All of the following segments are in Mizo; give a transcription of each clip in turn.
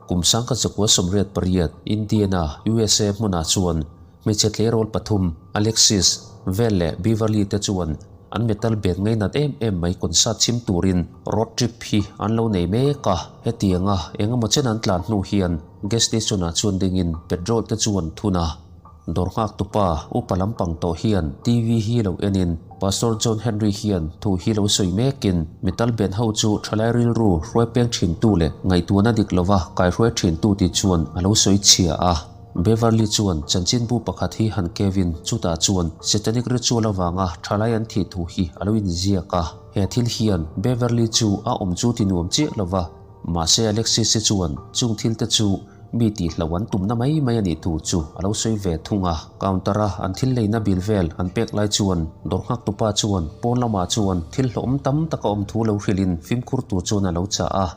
Kum 1988, Indiana, USA hmunah chuan hmeichhe tleirawl pathum, Alexis, Vel leh Beverly te chuan an metal band ngainat em em mai concert chhim turin road trip hi an lo nei mek a. Hetianga eng emaw chen an tlan hnu hian gas station ah chuan dingin petrol te chu an thun a. Dawr nghak tupa upa lampang tawh hian TV hi lo enin Pastor John Henry hian thu hi lo sawi mekin metal band ho chu thalai rilru hruai peng thintu leh ngaihtuahna dik lova kaihruai thintu ti chuan a lo sawi chhia a. Beverly chuan chanchinbu pakhat hi han kevin chutah chuan Satanic ritual avanga thalai an thih thu hi a lo inziak a. He thil hian Beverly chu a awm chu ti nuam chiah lova, mahse Alexis hi chuan chung thil te chu mi tihloh an tumna mai mai a nih tur chu a lo sawi ve thung a. Counter a an thil leina bil vel an pek lai chuan dawr nghak tupa chuan pawn lamah chuan thil hlawhawm tam tak a awm thu lo hrilhin fimkhur tur chuan a lo chah a.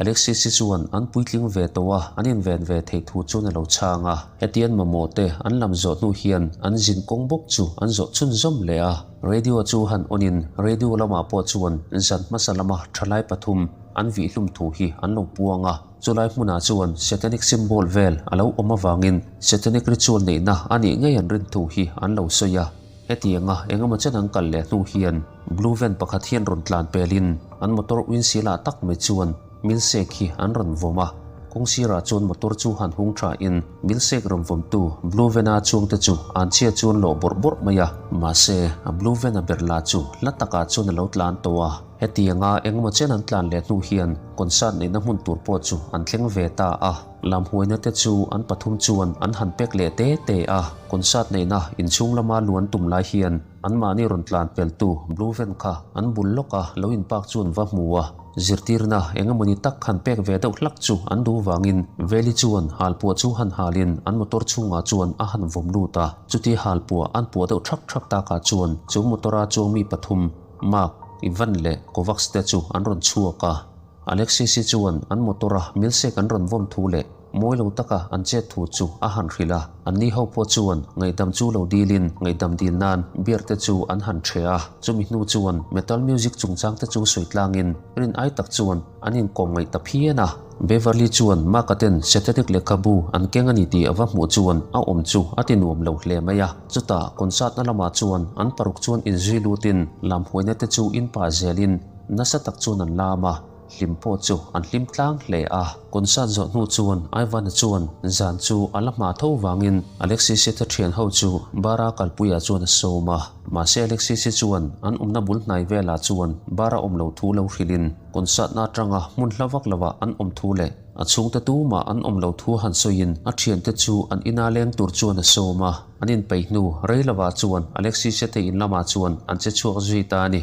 Alexis hi chuan an puitling ve tawh a, an inven ve theih thu chuan a lo chhang a. Hetian mamawh te an lam zawh hnu hian an zin kawng bawk chu an zawh chhunzawm leh a. Radio chu han on in radio lamah pawh chuan zan hmasa lama thalai pathum an vihhlum thu hi an lo puang a. Chulai hmunah chuan Satanic symbol vel a lo awm avangin Satanic ritual neihna a nih ngei an rin thu hi an lo sawi a. Hetianga eng emaw chen an kal leh hnu hian Blue van pakhat hian rawn tlan pelin an motor windshield ah tak mai chuan milkshake hi an rawn vawm a, kawng sirah chuan motor chu han hung tha in milkshake rawn vawmtu Blue van a chuang te chu an chhia chuan lawh bawrh bawrh mai a, mahse a Blue van a ber la chu hla takah chuan a lo tlan tawh a. Hetianga eng emaw chen an tlan leh hnu hian concert neihna hmun tur pawh chu an thleng ve ta a. Lamhuaina te chu an pathum chuan an han pek leh te te a, concert neihna inchhung lama luan tum lai hian anmahni rawn tlan peltu Blue Van kha an bul lawka lo inpak chu an va hmu a, zirtirna eng emawni tak han pek ve deuh hlak chu an duh vangin Veli chuan halpuah chu han halin an motor chhungah chuan a han vawm lut a, chuti halpuah an puah deuh thak thak takah chuan chu motora chuang mi pathum Mark, Ivan leh Kovacs te chu an rawn chhuak a. Alexis hi chuan an motor a milkshake an rawn vawm thu leh mawi lo taka an chet thu chu a han hrilh a. Anni ho pawh chuan ngaihdam chu lo dilin ngaihdam dil nan beer te chu an han ṭhe a. Chumi hnu chuan metal music chungchang te chu sawi tlangin rin ai tak chuan an inkawm ngaih ta phian a. Beverly chuan Mark-a ten Satanic lehkhabu an keng a ni tih a va hmuh chuan a awm chu a ti nuam lo hle mai a. Chutah concert na lamah chuan an paruk chuan inzui lutin lamhuaina te chu inpah zelin Nasa tak chuan an lam a, hlim pawh chu an hlim tlang hle a. Concert zawh hnu chuan Ivan-a chuan zan chu a la hma tho vangin Alexis-i te thian ho chu bar-a kalpuiah chuan a sawm a. Mahse Alexis-i chuan an awmna bul hnai velah chuan bar-a awm lo thu lo hrilhin concert-na atanga hmun hla vak lovah an awm thu leh a chhungte tumah an awm lo thu han sawiin a thiante chu an ina leng tur chuan a sawm a. An inpeih hnu rei lovah chuan Alexis-a te in lamah chuan an che chhuak zui ta a ni.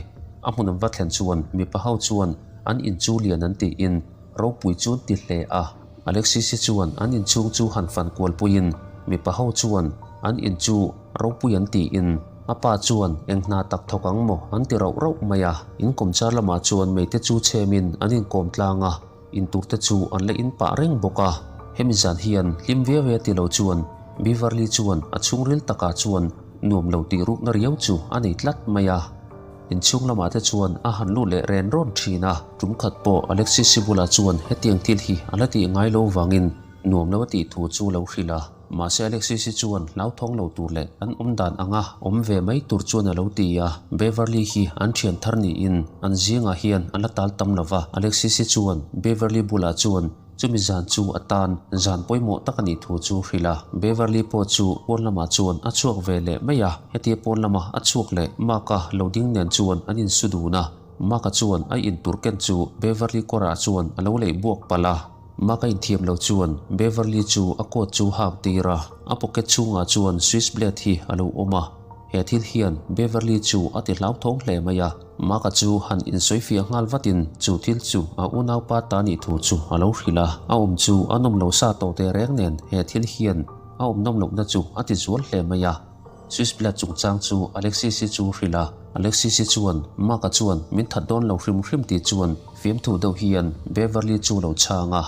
A hmun an va thlen chuan mipa ho chuan an in chu lian an tiin ropui chu an ti hle a. Alexis-i chuan an inchhung chu han fan kual puiin mipa ho chuan an in chu ropui an tiin a pa chuan eng hna tak thawk ang maw an ti rauh rauh mai a. Inkawm char lamah chuan meite chu chhemin an inkawm tlang a, intur te chu an la in pah reng bawk a. Hemi zan hian hlim viau e ti lo chuan Beverly chuan a chhungril takah chuan nuam lo tih rukna riau chu a nei tlat mai a. Inchhung lamah te chuan a han lut leh ren rawn thin a. Tum khat pawh Alexis Sibula chuan hetiang thil hi a la tih ngai lo vangin nuam lo a tih thu chu lo hrilh a. Mahse Alexis-i chuan hlauthawng lo tur leh an awm dan anga awm ve mai tur chuan a lo ti a. Beverly hi an thian thar niin an zingah hian a la tal tam lo va. Alexis-i chuan Beverly bulah chuan Chumi zan chu a tan zan pawimawh tak a nih thu chu hrilh a, Beverly pawh chu pawn lamah chuan a chhuak ve leh mai a. Hetia pawn lama a chhuak leh Mark-a lo ding nen chuan an insu dun a, Mark-a chuan a in tur ken chu Beverly kawrah chuan a lo leih buak palh a. Mark-a inthiam lo chuan Beverly chu a coat chu hak tir a, a pocket chhungah chuan switch blade hi a lo awm a. He thil hian Beverly chu a ti hlauthawng hle mai a. Maka chu han insawi fiah nghal vatin chu thil chu a unaupa ta nih thu chu a lo hrilh a, a awm chu a nawm lo sa tawh teh reng nen he thil hian a awm nawm lohna chu a ti zual hle mai a. Swiss Blood chungchang chu Alexis-i chu hrilh a, Alexis-i chuan Maka chuan min that dawn lo hrim hrim tih chuan fiamthu deuh hian Beverly chu lo chhang a.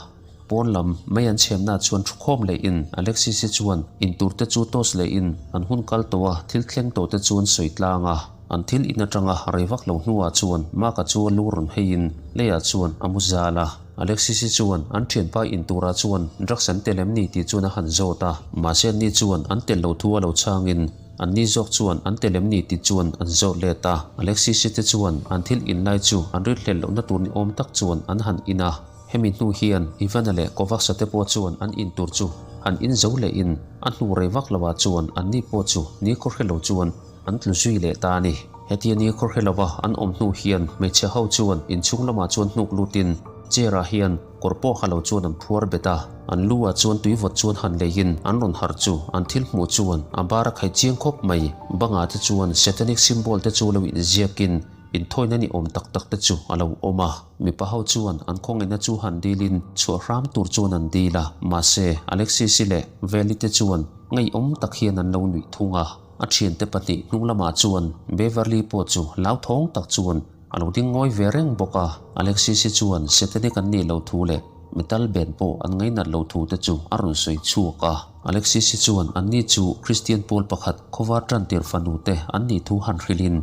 Pawn lam mai an chhemna chuan thukhawm leh in Alexis-i chuan in tur te chu toss leh in an hun kal tawh a, thil thleng tawh te chu an sawi tlang a. An thil in atanga rei vak lo hnuah chuan Mark-a chu a lu rawn hei in leiah chuan a mu zal a. Alexis-i chuan an thianpa in turah chuan drugs an tel em ni tih chuan a han zawt a, mahse anni chuan an tel lo thu a lo chhangin anni zawk chuan an tel em ni tih chuan an zawt let a. Alexis-i te chuan an thil in lai chu an rinhlelh lohna tur ni awm tak chuan an han in a. Hemi hnu hian Ivan-a leh Kovacs-a te pawh chuan an in tur chu han in zo lehin a hnu rei vak loah chuan anni pawh chu ni khawhre lo chuan an tlu zui leh ta a ni. Hetia ni khawhre lova an awm hnu hian hmeichhe ho chuan inchhung lamah chuan hnuk lutin chair ah hian kawr pawh ha lo chuan an phuar bet a, an lu ah chuan tui vawt chuan han leiin an rawn harh chu an thil hmuh chuan a bar a khai chiang khawp mai. Bangah te chuan satanic symbol te chu lo inziakin Inthawina ni awm tak tak te chu a lo awm a, mipa ho chuan an khawngaihna chu han dilin chhuah hram tur chuan an dil a, mahse Alexis-i leh Veli te chuan ngeiawm tak hian an lo nuih thung a. A thiante pahnih hnung lamah chuan Beverly pawh chu hlauthawng tak chuan a lo ding ngawi ve reng bawk a, Alexis-i chuan Satanic an nih loh thu leh metal band pawh an ngainat loh thu te chu a rawn sawi chhuak a. Alexis-i chuan anni chu Christian pawl pakhat khawvar tantir fanu te an nih thu han hrilhin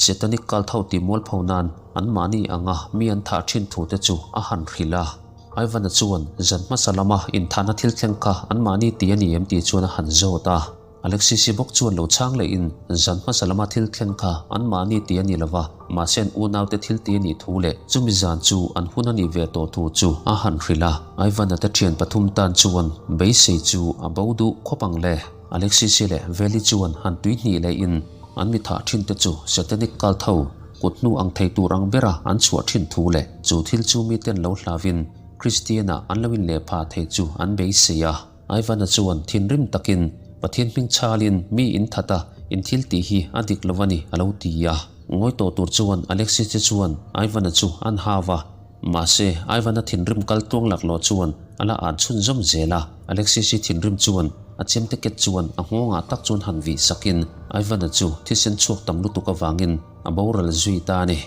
Setanic kal tho tih mualpho nan anmahni anga mi an thah thin thu te chu a han hrilh a. Ivan-a chuan zan hmasa lama inthahna thil thleng kha anmahni ti a ni em tih chuan a han zawt a. Alexis-i bawk chuan lo chhang lehin zan hmasa lama thil thleng kha anmahni ti a ni lova, mahse an unaute thil ti a nih thu leh chumi zan chu an hun a nih ve tawh thu chu a han hrilh a. Ivan-a te thian pathum tan chuan beisei chu a bo duh khawp ang le. Alexis-i leh Veli chuan han tui hnih lehin an mi thah thin te chu Satanic cult ho kut hnu ang thei tur ang bera an chhuah thin thu leh chu thil chu miten lo hlavin Christian-ah an lo inleh phah thei chu an beisei a. Ivan-a chuan thinrim takin Pathian hming chhalin mi in that a, in thil tih hi a dik lo a ni a lo ti a. Ngawi tawh tur chuan Alexis-i chuan Ivan-a chu an hau a. Mahse, Ivan-a thinrim kal tluang laklawh chuan a la an chhunzawm zel a. Alexis-i thinrim chuan a chemte ket chuan a nghawngah tak chuan han vih sakin Ivan-a chu thisen chhuak tam lutuk avangin a boral zui ta a ni.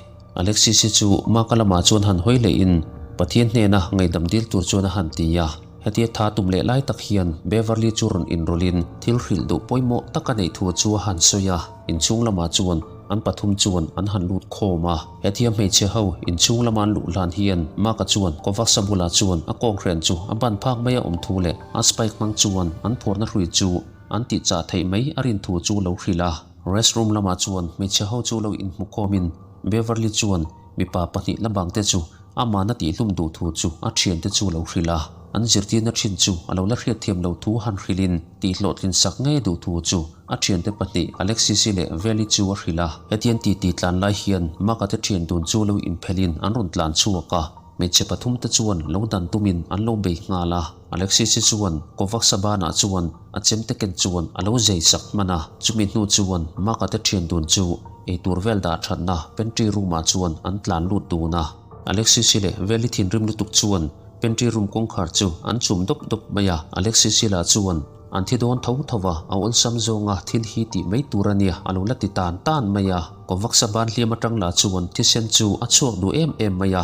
Alexis-i chu Mark-a lamah chuan han hawi lehin Pathian hnena ngaihdam dil tur chuan a han ti a. Hetia tha tum leh lai tak hian Beverly chu rawn inrawlhin thil hrilh duh pawimawh tak a neih thu chu a han sawi a. Inchhung lamah chuan an pathum chuan an han lut khawm a. Hetia hmeichhe ho inchhung lama an luh hlan hian Mark-a chuan Kovacs-a bulah chuan a kawnghren chu a ban phak mai a awm thu leh a spike hmang chuan an phuarna hrui chu an tih chah theih mai a rin thu chu lo hrilh a. Restroom lamah chuan hmeichhe ho chu lo inhmu khawmin Beverly chuan mipa pahnih la bangte chu amahna tihhlum duh thu chu a thiante chu lo hrilh a. An zirtirna thin chu a lo la hriatthiam lo thu han hrilhin tihhlawhtlin sak ngei duh thu chu A thiante pahnih Alexis-i leh Veli chu a hrilh a. Hetiang titi tlan lai hian Mark-a te thian dun chu lo inphelhin an rawn tlan chhuak a. Hmeichhe pathum te chuan lo dan tumin an lo bei nghal a. Alexis-i chuan Kovacs-a banah chuan a chemte ken chuan a lo zei sak hman a. Chumi hnu chuan Mark-a te thian dun chu eitur vel dah thatna pantry room-ah chuan an tlan lut dun a. Alexis-i leh Veli thinrim lutuk chuan pantry room kawngkhar chu an chum dawp dawp mai a. Alexis-i lah chuan An thi dawn tho tho a, a awlsam zawnga thil hi tih mai tur a nia, a lo la ti tan tan mai a. Kawvaksa ban hliam atang lah chuan thisen chu a chhuak duh em em mai a,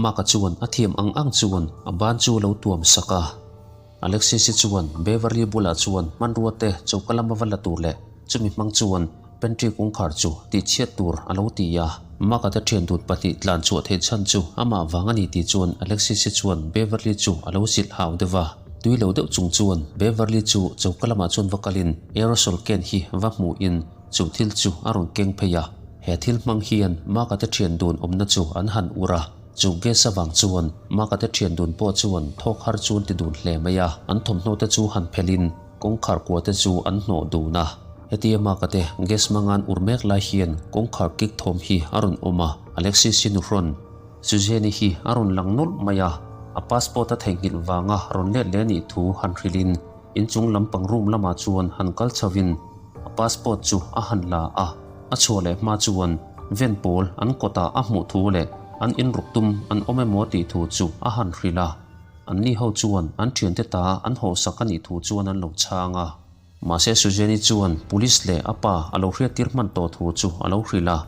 Mark-a chuan a thiam ang ang chuan a ban chu a lo tuam sak a. Alexis-i chuan Beverly bulah chuan hmanrua te choka lama va la tur leh chumi hmang chuan Pantry kawngkhar chu tih chhiat tur a lo ti a. Mark-a te thian dun pahnih tlan chhuah theih chhan chu amah vang a ni tih chuan Alexis-i chuan Beverly chu a lo zilh hau deuh a. Tui lo deuh chung chuan Beverly chu choka lamah chuan va kalin aerosol can hi va hmuhin chu thil chu a rawn keng phei a. He thil hmang hian Mark-a te thian dun awmna chu an han ur a. Chu gas avang chuan Mark-a te thian dun pawh chuan thawk har chu an ti dun hle mai a. An thawmhnaw te chu han phelhin Kawngkhar kua te chu an hnawh dun a, hetia Mark-a te gas hmanga an ur mek lai hian kawngkhar kik thawm hi a rawn awm a, Alexis-i nuhrawn Suzanne-i hi a rawn lang nawlh mai a, a passport a theihnghilh vanga rawn let leh a nih thu han hrilhin inchung lampang room lamah chuan han kal chhovin a passport chu a han la a, a chhuah leh hma chuan ven pawl an kawtah a hmuh thu leh an inruk tum an awm emaw tih thu chu a han hrilh a. Anni ho chuan an thiante ta an hawhsak a nih thu chuan an lo chhang a. Mahse Suzanne-i chuan Police leh a pa a lo hriattir hman tawh thu chu a lo hrilh a.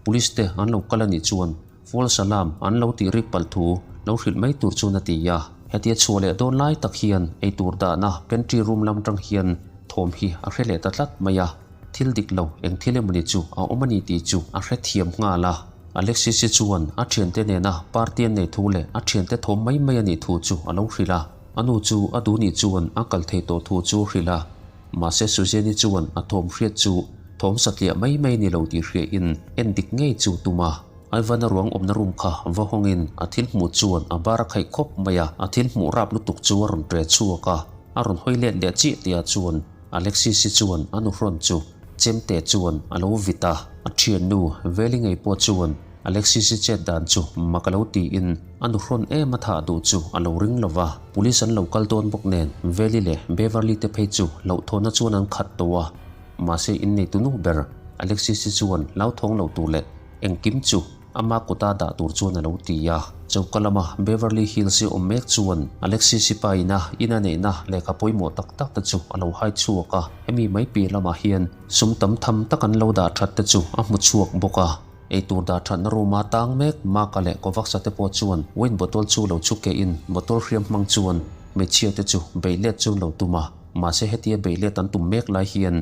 Police te an lo kal a nih chuan false alarm an lo tih rik palh thu lo hrilh mai tur chuan a ti a. Hetia chhuah leh dawn lai tak hian eitur dahna pantry room lam tang hian thawm hi a hre leh ta tlat mai a. Thil dik lo eng thil emawni chu a awm a ni tih chu a hrethiam nghal a. Alexis-i chuan a thiante nena party an nei thu leh a thiante thawm mai mai a nih thu chu a lo hrilh a. A nu chu a duh nih chuan a kal thei tawh thu chu hrilh a. Mahse Suzanne-i chuan a thawm hriat chu thawm satliah mai mai ni lo tih hriain en dik ngei chu tum a. Ivan-a ruang awmna room kha va hawngin a thil hmuh chuan a bar a khaih khawp mai a, a thil hmuh rap lutuk chu a rawn ṭe chhuak a. A rawn hawi let leh chiah tihah chuan Alexis-i chuan a nuhrawn chu Chemte chuan a lo vit a, a thiannu Veli ngei pawh chuan Alexis-i chet dan chu mak a lo tiin a nuhrawn em a thah duh chu a lo ring lo va. Police an lo kal dawn bawk nen Veli leh Beverly te phei chu hlauhthawnna chuan an khat tawh a, mahse inneitu nu ber Alexis-i chuan hlauthawng lo tur leh engkim chu Ama kuta dah tur chuan a lo ti a. Choka lama Beverly Hills-i awm mek chuan Alexis-i pa ina in a neihna lehkha pawimawh tak tak te chu a lo hai chhuak a. Hemi mai piah lamah hian sum tam tham tak an lo dah that te chu a hmu chhuak bawk a. Eitur dah thatna room-a tang mek Mark-a leh Kovacs-a te pawh chuan wine bottle chu lo chhu kehin bottle hriam hmang chuan hmeichhia te chu beih let chu an lo tum a. Mahse hetia beih let an tum mek lai hian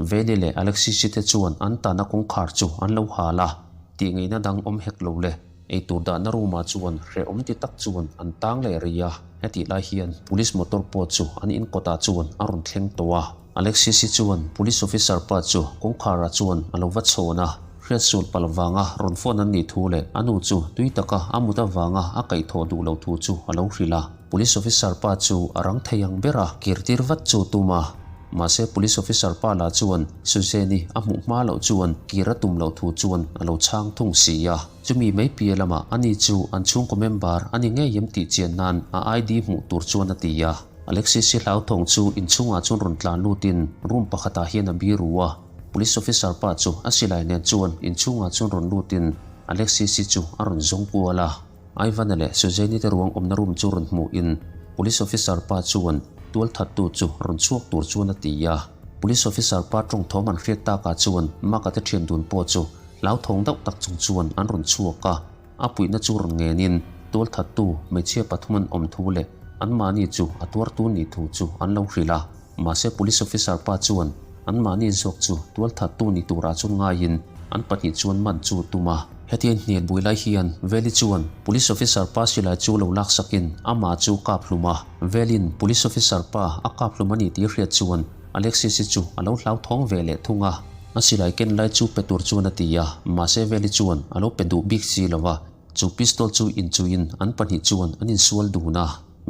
Veli leh Alexis-i te chuan an tahna kawngkhar chu an lo hal a. Tih ngaihna dang awm hek lo le. Eitur dahna room ah chuan hrehawm ti tak chuan an tang leh rih a, hetih lai hian police motor pawh chu an in kawtah chuan a rawn thleng tawh a. Alexis-i chuan police officer pa chu kawngkhar ah chuan a lo va chhawn a, hriatsual palh vanga rawn phone an nih thu leh a nu chu tui taka a mut avanga a kaihthawh duh loh thu chu a lo hrilh a. Police officer pa chu a rang thei ang ber a, kir tir vat chu tum a. Mahse police officer pa lah chuan Suzanne-i a hmuh hma loh chuan kir a tum loh thu chuan a lo chhang thung si a. Chumi mai piah lamah ani chu an chhungkaw member a ni ngei em tih chian nan a ID hmuh tur chuan a ti a. Alexis-i hlauthawng chu inchhungah chuan rawn tlan lutin room pakhatah hian a biru a. Police officer pa chu a silai nen chuan inchhungah chuan rawn lutin Alexis-i chu a rawn zawng kual a. Ivan-a leh Suzanne-i te ruang awmna room chu rawn hmuhin Police officer pa chuan tualthattu chu rawn chhuak tur chuan a ti a. Police officer pa tawng thawm an hriat takah chuan Mark-a te thian dun pawh chu hlauthawng deuh tak chung chuan an rawn chhuak a. A puihna chu rawn ngenin tualthattu hmeichhia pathum an awm thu leh anmahni chu a tuartu nih thu chu an lo hrilh a. Mahse police officer pa chuan anmahni zawk chu tualthattu ni turah chuan ngaiin an pahnih chuan man chu tum a. Hetiang hnial bui lai hian Veli chuan police officer pa silai chu lo laksakin amah chu kap hlum a. Velin police officer pa a kap hlum a ni tih hriat chuan Alexis-i chu a lo hlauthawng ve leh thung a. A silai ken lai chu pe tur chuan a ti a, mahse Veli chuan a lo pe duh bik si lo va. Chu pistol chu inchuiin an pahnih chuan an insual dun a.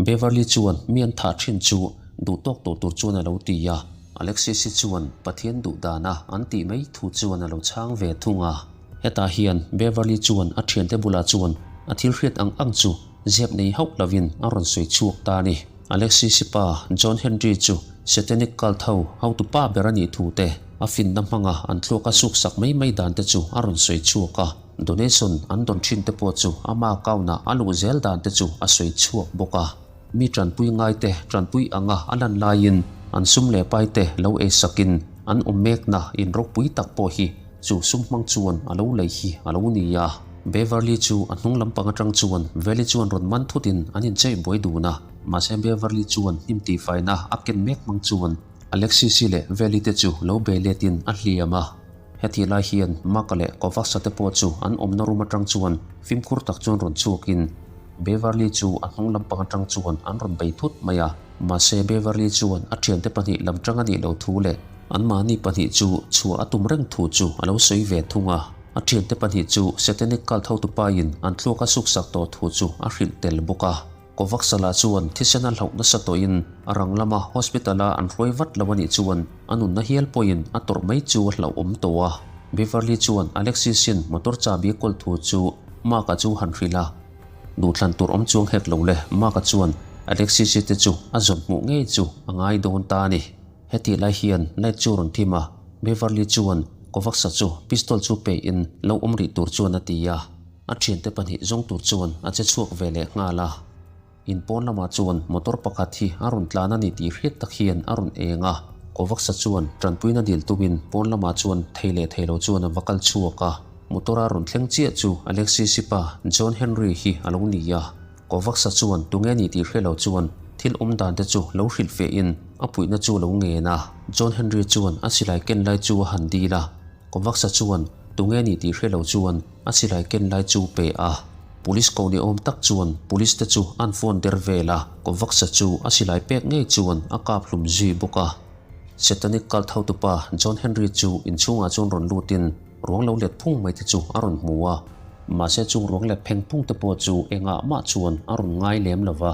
Beverly chuan mi an thah thin chu duh tawk tawh tur chuan a lo ti a, Alexis-i chuan Pathian duh dana an tih mai thu chuan a lo chhang ve thung a. Hetah hian Beverly chuan a thiante bulah chuan a thil hriat ang ang chu zep nei hauh lovin a rawn sawi chhuak ta a ni. Alexis-i pa John Henry chu Satanic cult ho hotu pa ber a nih thu te, a finna hmanga an thluak a suksak mai mai dan te chu a rawn sawi chhuak a. Donation an dawn thin te pawh chu ama account ah a luh zel dan te chu a sawi chhuak bawk a. Mi tanpui ngai te tanpui anga a lan laiin an sum leh pai te lo ei sakin an awm mekna in ropui tak pawh hi chu sum hmang chuan a lo lei hi a lo ni a. Beverly chu a hnung lampang atang chuan Valley chuan rawn man thutin an inchei buai dun a. Mahse Beverly chuan hnim tihfaina a ken mek hmang chuan Alexis-i leh Valley te chu lo bei letin a hliam a. Hetih lai hian Maka leh Kovacs-a te pawh chu an awmna room atang chuan fimkhur tak chuan rawn chhuakin Beverly chu a hnung lampang atang chuan an rawn bei thut mai a. Mahse Beverly chuan a thiante pahnih lam tang a nih loh thu leh anmahni pahnih chu chhuah a tum reng thu chu a lo sawi ve thung a. A thiante pahnih chu Satanic cult hotupain an thluak a suksak tawh thu chu a hrilh tel bawk a. Kovacsala chuan thisen a hlauh nasa tawhin a rang lama hospital-a an hruai vat lo a nih chuan a nunna hial pawhin a tawrh mai chu a hlauhawm tawh a. Beverly chuan Alexis-in motor chahbi a kawl thu chu Mark-a chu han hrilh a. Duhthlan tur awm chuang hek lo le, Mark-a chuan Alexis-i te chu a zawn hmuh ngei chu a ngai dawn ta a ni. Hetih lai hian light chu rawn thim a, Beverly chuan Kovacs-a chu pistol chu peihin lo awm rih tur chuan a ti a. A thiante pahnih zawng tur chuan a che chhuak ve leh nghal a. In pawn lamah chuan motor pakhat hi a rawn tlan a ni tih hriat tak hian a rawn eng a. Kovaksa chuan tanpuina dil tumin pawn lamah chuan thei leh thei lo chuan a va kal chhuak a. Motor a rawn thleng chiah chu Alexis-i pa John Henry hi a lo ni a. Kovaksa chuan tunge ni tih hre lo chuan thil awm dan te chu lo hrilh fehin a puihna chu lo ngen a. John Henry chuan a silai ken lai chu a han dil a. Kovaksa chuan. Tunge ni tih hre lo chuan a silai ken lai chu pe a. Police ko ni awm tak chuan police te chu an phone der vel a, Kovacs-a chu a silai pek ngei chuan a kap hlum zui bawk a. Satanic cult hotupa John Henry chu inchhungah chuan rawn lutin ruang lo let phung mai te chu a rawn hmu a. Mahse chung ruang let pheng phung te pawh chu engah mah chuan a rawn ngai lem lo va.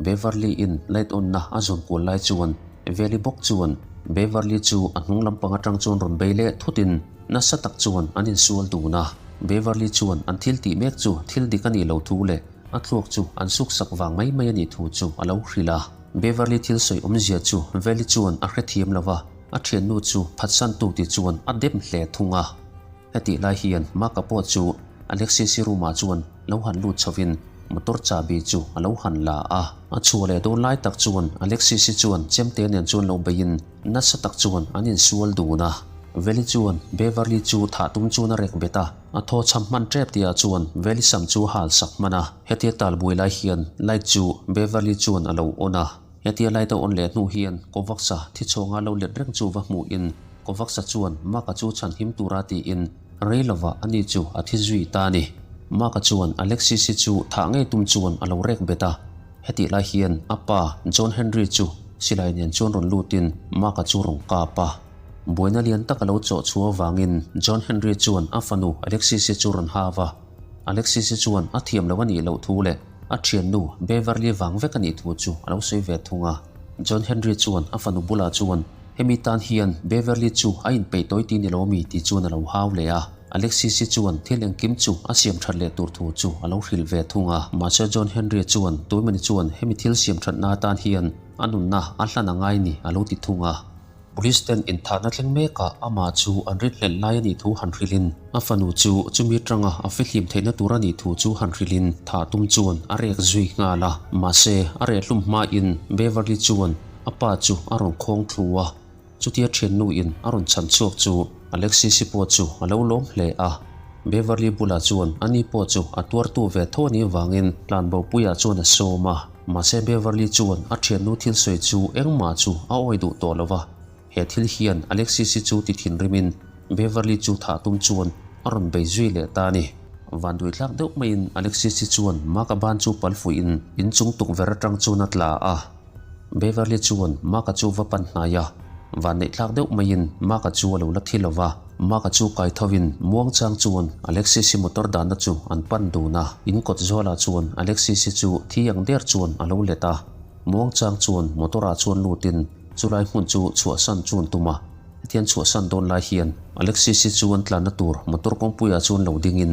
Beverly in light on na a zawn kual lai chuan Veli bawk chuan Beverly chu a hnung lampang atang chuan rawn bei leh thutin nasa tak chuan an insual dun a. Beverly chuan an thil tih mek chu thil dik a nih loh thu leh a thluak chu an suksak vang mai mai a nih thu chu a lo hrilh a. Beverly thil sawi awmzia chu Veli chuan a hrethiam lo va, a thiannu chu phatsantu ti chuan a dem hle thung a. Hetih lai hian Mark-a pawh chu Alexis-i room-ah chuan lo han lut chhovin motor chahbi chu a lo han la a. A chhuah leh dawn lai tak chuan Alexis-i chuan chemte nen chuan lo beiin nasa tak chuan an insual dun a. Veli chuan Beverly chu thah tum chuan a rek bet a, a thaw chham hman tep tihah chuan Veli sam chu a hal sak hman a. Hetia talbuai lai hian light chu Beverly chuan a lo on a. Hetia light a on leh hnu hian Kovacs-a thi chhawnga lo let reng chu va hmuhin Kovacs-a chuan Mark-a chu chhan him tura tiin rei lovah ani chu a thi zui ta a ni. Mark-a chuan Alexis-i chu thah ngei tum chuan a lo rek bet a. Hetih lai hian a pa John Henry chu silai nen chuan rawn lutin Mark-a chu rawn kap a. Buaina lian tak a lo chawh chhuah avangin John Henry chuan a fanu Alexis-i chu rawn hav a. Alexis-i chuan a thiam lo a nih loh thu leh a thiannu Beverly vang vek a nih thu chu a lo sawi ve thung a. John Henry chuan a fanu bulah chuan hemi tan hian Beverly chu a inpeih tawi ti ni lo mi tih chuan a lo hau leh a. Alexis-i chuan thil engkim chu a siam that leh tur thu chu a lo hrilh ve thung a. Mahse John Henry chuan tuimani chuan hemi thil siam thatna atan hian a nunna a hlan a ngai ni a lo ti thung a. Police ten inthahna thleng mekah amah chu an rinhlelh lai a nih thu han hrilhin a fanu chu chumi atanga a fihlim theihna tur a nih thu chu han hrilhin thah tum chuan a rek zui nghal a. Mahse, a reh hlum hmain Beverly chuan a pa chu a rawn khawng thlu a, chutia thiannuin a rawn chhan chhuak chu Alexis-i pawh chu a lo lawm hle a. Beverly bulah chuan ani pawh chu a tuartu ve tho a nih avangin tlanbopuiah chuan a sawm a. Mahse Beverly chuan a thiannu thil sawi chu engmah chu a awi duh tawh lo va, he thil hian Alexis-i chu ti thinrimin Beverly chu thah tum chuan a rawn bei zui leh ta a ni. Vanduai tlak deuh maiin Alexis-i chuan Mark-a ban chu pal fuihin inchung tukverh atang chuan a tla a. Beverly chuan Mark-a chu va pan hnai a, vanneih tlak deuh maiin Mark-a chu a lo la thi lo va. Mark-a chu kai thovin muangchang chuan Alexis-i motor danna chu an pan dun a, in kawt zualah chuan Alexis-i chu thi ang der chuan a lo let a. Muangchang chuan motor-ah chuan lutin chulai hmun chu chhuahsan chuan tum a. Hetiang chhuahsan dawn lai hian Alexis-i chu an tlanna tur motor kawngpuiah chuan lo dingin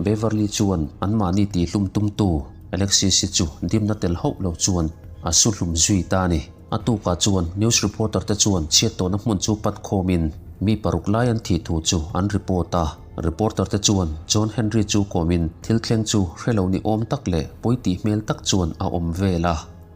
Beverly chuan anmahni tihhlum tumtu Alexis-i chu dimna tel hauh lo chuan a su hlum zui ta a ni. A tukah chuan news reporter te chuan chhiat tawhna hmun chu pat khawmin mi paruk lai an thih thu chu an report a. Reporter te chuan John Henry chu kawmin thil thleng chu hre lo ni awm tak leh pawi tih hmel tak chuan a awm vel a.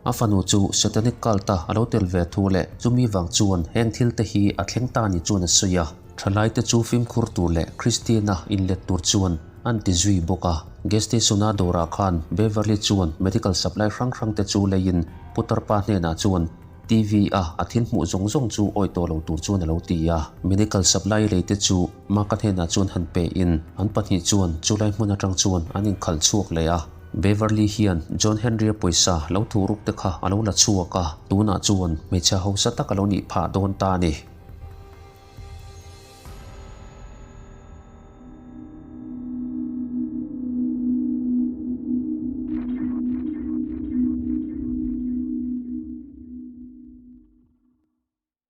A fanu chu Satanic cult-a a lo tel ve thu leh chumi vang chuan heng thil te hi a thleng ta ni chuan a sawi a. Thalai te chu fimkhur tur leh Kristiana inlet tur chuan an ti zui bawk a. Gas station-a dawrah khan Beverly chuan medical supply hrang hrang te chu leiin putar pa hnenah chuan TV-a a thil hmuh zawng zawng chu awi tawh lo tur chuan a lo ti a. Medical supply lei te chu Mark-a hnenah chuan han pehin an pahnih chuan chulai hmun atang chuan an inkhalh chhuak leh a. Beverly hian John Henry-a pawisa lo thu ruk te kha a lo la chhuak a, tunah chuan hmeichhe hausa tak a lo nih phah dawn ta a ni.